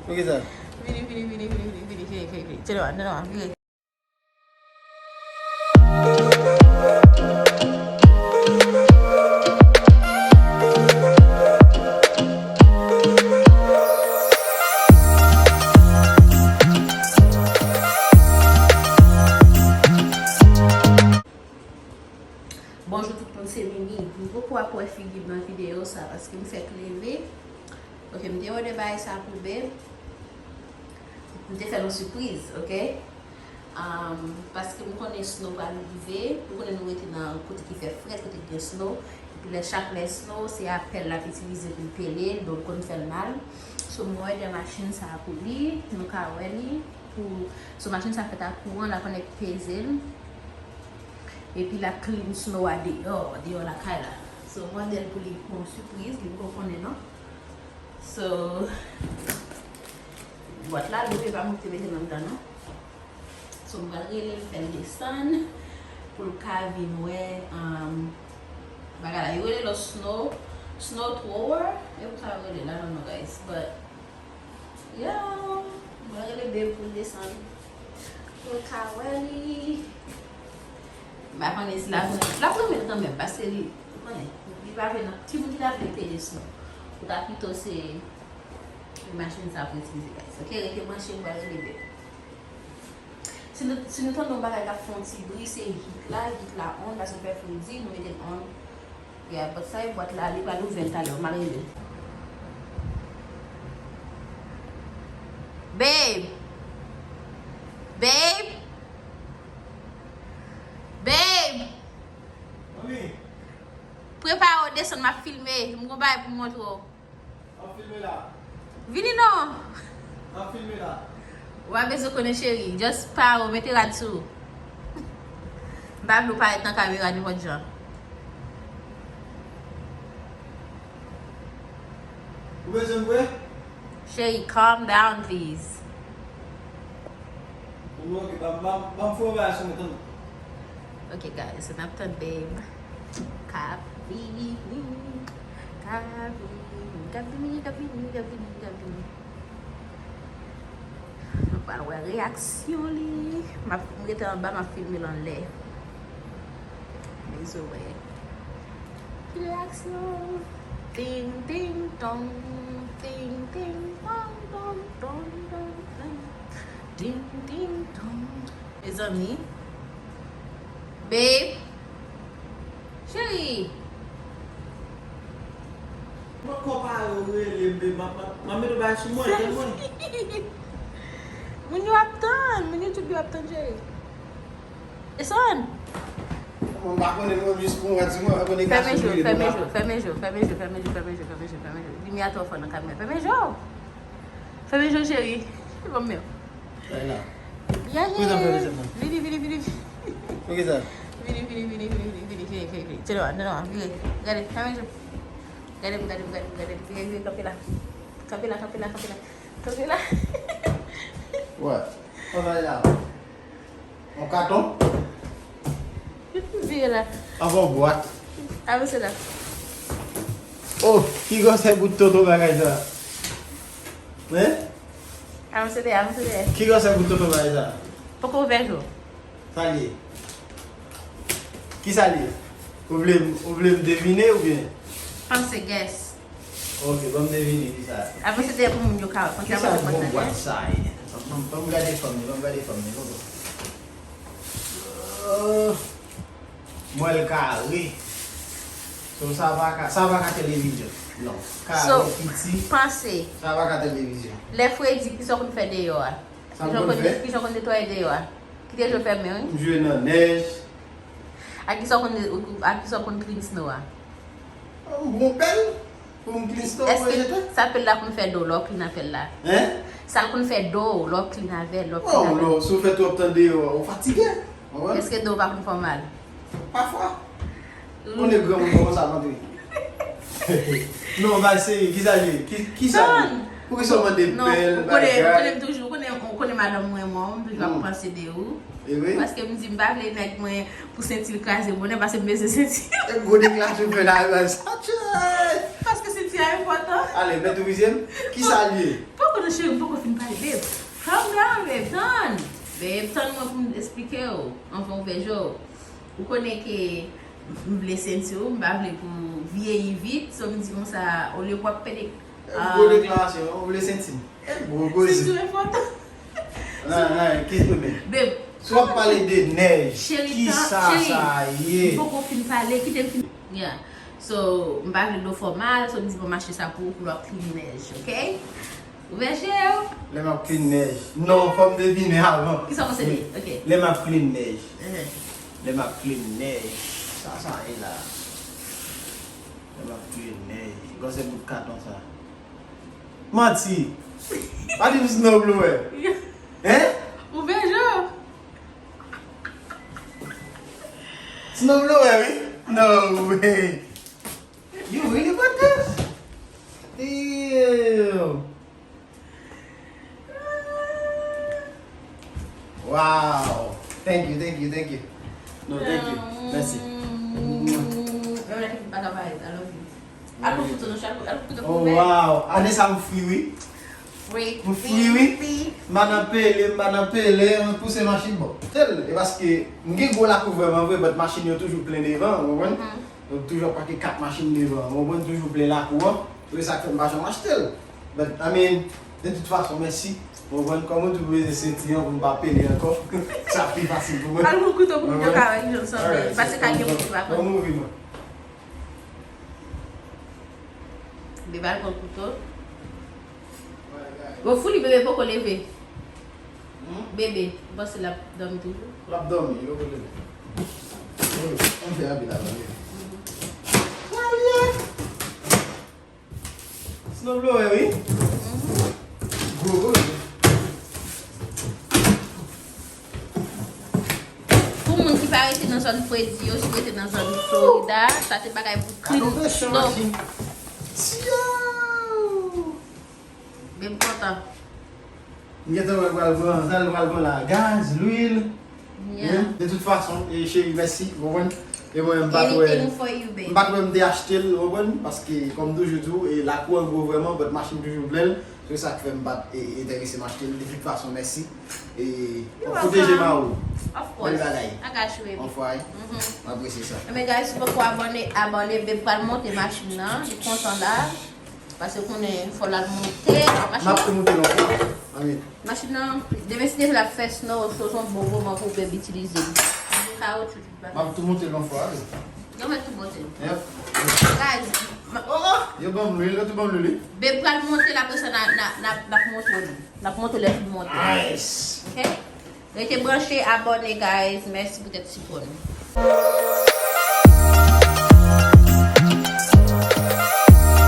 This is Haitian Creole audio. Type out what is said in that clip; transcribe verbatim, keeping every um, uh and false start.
Poukisa? Vini, vini, vini, vini, vini, vini, vini, vini, vini. Tene, tene, vini. Bonjou tout moun, se Mimi. M poko ap wè figi m nan videyo sa paske m fèk leve. Ok, m te òdè bagay sa pou Babe. M te fè l yon sipriz, ok? Um, paske m konnen snow pral rive, m konnen nou rete nan kote ki fè frèt, kote ki gen snow. Epi lè chak lè snow, se apèl l ap itilize pou l pele l, donk konn fè l mal. So, m òdè machin sa pou li, nou ka wè li. Pou, so, machin sa fèt ak kouran, l ap annik peze l. Epi l ap clean snow a deyò, deyò lakay la. So, m òdè l pou li pou yon sipriz, li poko konnen non. So, bwat la lou, e pa mwen ki te mete l anndan non. So, m pral rele l, fè l desann, pou l ka vin wè, um, bagay la. Yo rele l snow, snow thrower, e pou sa yo rele l, I don't know, guys, but, yeah, m pral rele Babe pou l desann. Pou l ka wè li. M pa konnen si l ap renmen, l ap renmen l kanmenm, paske li, ou konnen, li pa vle nan, timoun ki ta vle pede sou. Ou ta pito se machin sa pou itilize, guys. Ok, rete branche, m pral rele Babe. Si nou, si nou tande yon bagay k ap fè yon ti bri, se heat la, heat la on, paske l fè fredi, nou mete l on. Yeah, but sa e bwat la, li pral ouvè l talè, m al rele l. Babe! Babe! Babe! Manmi! Prepare w, desann, m ap filme, m gon bagay pou m montre w. M ap filme la. Vini non! M ap filme la. Ou pa bezwen konnen cheri. Just pare w, mete rad sou ou. M pa vle w parèt nan kamera nenpòt jan. Ou bezwen m vre? Cheri, calm down, please. Bon, ok, ban, ban, ban m fè yon bagay sou mwen, tann. Ok, guys, so n ap tann Babe. K ap vini, k ap vini, k ap vini, k ap vini, k ap vini, k ap vini. Nou pral wè reyaksyon li. M ap, m rete anba, m ap filme l anlè. Bezwen wè. Ki reyaksyon? Ting, ting, tong. Ting, ting, tong, tong, tong, tong, tong. Ting, ting, tong. Mezanmi. Babe. Cheri. Mwen konpare w rele m, babe. M ap, m ap, m ap mete w bagay sou mwen, tande mwen. Moun yo ap tann, moun YouTube yo ap tann, cheri. Desann. Mwen pa konnen, mwen jis pou mwen di mwen, mwen konnen. Fèmen je w, fèmen je w, fèmen je w, fèmen je w, fèmen je w, fèmen je w, fèmen je w. Limyè a twò fò nan kamera. Fèmen je w. Fèmen je w, cheri. Bon, men. Kay la. Yeah, yeah. Vini, vini, vini, vini. Poukisa? Vini, vini, vini, vini, vini, vini, vini, vini, vini. Tene, tene, vini. Gade, fèmen je w. Gade m, gade m, gade m, gade m. Vini, vini, kanpe la. Kanpe la, kanpe la, kanpe la. Kanpe la. What? Travay la. Yon katon? Vire la. Anvan bwat. Avanse la. Oh, ki gwosè bout tonton bagay sa? Hein? Avanse dèyè, avanse dèyè. Ki gwosè bout tonton bagay sa? Poko ouvè je w. Sa l ye? Ki sa l ye? Ou vle, ou vle m devine oubyen? Panse, guess. Ok, ban m devine ki sa. Avanse dèyè pou moun yo ka wè. Panse, avanse, panse. Ki sa bon bwat sa ye? Ban m, ban m gade fòm li, ban m gade fòm li, kòman. Euh, mwèl kare. So, sa pa ka, sa pa ka televizyon. Non. Kare, piti. So, panse. Sa pa ka televizyon. Lè fredi, kisa w konn fè deyò a? Sa m konn fè? Kijan w konn netwaye deyò a? Kite je w fèmen, wi. M jwe nan nèj. Ak kisa w konn, ak kisa w konn clean snow a? M pran pèl pou m clean snow, mwen jete. Èske sa pèl la konn fè do lè w clean apèl la? Hein? Sa l konn fè do w lè w clean avè l, lè w clean avè l? Oh, lè, si w fè twòp tan deyò, ou fatige. Ou konprann? Èske do w pa konn fè w mal? Pafwa. Konnen granmoun kòmanse ap antre. Non, bay serye, kisa l ye? Ki, kisa l ye? Poukisa w mande pèl, bagay? Non, ou konnen, ou konnen m toujou, ou konnen, ou konnen madanm mwen, mwen, m toujou ap panse de ou. E vre? Paske m di m pa vle nèg mwen pou senti l kraze bonè, paske m bezwen senti. E gwo deklarasyon fè la, sa tchè! Paske senti a enpòtan. Ale, mèt ou vizye m? Kisa l ye? Kote cheri, m poko fin pale, babe. Calm down, babe, tann. Babe, tann mwen pou m esplike w. Anvan ouvè je w. Ou konnen ke m vle senti w, m pa vle pou w vyeyi vit. So m di konsa, olye pou w ap pede. Gwo deklarasyon, ou vle senti m. Gwo koze. Senti w enpòtan. Nan, nan, ki kote? Babe. Si w ap pale de nèj, cheri, ki tan, sa cheri, sa ye? M poko fin pale, kite m fin. Yeah. So, m pa vle dlo fè w mal, so m di bon, m achte sa pou ou, pou lè w ap clean nèj, ok? Ouvè je w. Lè m ap clean nèj. Non, fò m devine avan. Kisa w panse de? Ok. Lè m ap clean nèj. Lè m ap clean nèj. Sa, sa ye la. Lè m ap clean nèj. Gwosè bout katon sa. Manti. Pa di m snow blower. Hein? Ouvè je w. Snow blower, wi. No way. You really bought this? Damn. Wow. Thank you, thank you, thank you. No, thank you. Mèsi. Menm lè ki pa ka parèt, I love you. Al pran foto nou, al pran foto pou mwen. Oh, wow. Ane sa m free, wi. Free. M free, wi. M pa nan pele, m pa nan pele, mwen pouse machin bò. Tèl, e paske m gen gwo lakou vrèman vre, but machin yo toujou plen devan, ou konprann? Donk toujou ap pake kat machin devan, ou konprann, toujou plen lakou an. Se sa k fè m pa janm achte l. But, I mean, de tout fason, mèsi. Ou konprann, kòm ou di pou peze senti an pou m pa pele ankò, sa pi fasil pou mwen. Al pran kouto pou moun yo ka wè ki jan l sanble. Alright, pase kay yo pou yo pa konn. Bon, bon, bon. Bebe al pran kouto. Bon, Fouli, bebe poko leve. Hmm? Bebe, ou panse l ap dòmi toujou? L ap dòmi, li poko leve. Ann fè rapi la, ann leve. Sa l ye? Snow blower, wi. Gwo, gwo. Pou moun ki pa rete nan zòn fredi yo, si w rete nan zòn Florida, sa se bagay pou clean snow. Bebe kontan. M gentan wè pral pran, sa l pral pran la, gaz, lwil. Yeah. Hein? De tout fason, e cheri, mèsi, ou konprann? E mwen, m pa t wè, anything for you, babe. M pa t wè m te achte l, ou konprann? Paske, kòm toujou di w, e lakou an gwo vrèman, but machin toujou bèl. Se sa k fè m pa t, e, enterese m achte l. De tout fason, mèsi. E, pwoteje ma ou. Of course. Bèl bagay. I got you, baby. Anfway. M apresye sa. Ebyen, guys, si w poko abòne, abòne, bebe pral monte machin nan, li kontan la. Paske konnen fò l al monte machin nan. M ap tou monte l yon fwa. Anmwey. Machin nan, demen si Dye vle l ap fè snow, so se yon bon moman pou bebe itilize l. Kawotchou tout bagay. M ap tou monte l yon fwa, wi. Yo mèt tou monte l. Yep. Guys, oh, oh! Yo ban m lwil, yo tou ban m lwil, wi. Bebe pral monte l, apre sa n a, n a, n a, n ap montre nou. N ap montre lè l fin monte. Nice! Ok? Rete branche, abòne, guys. Mèsi poutèt sipò nou.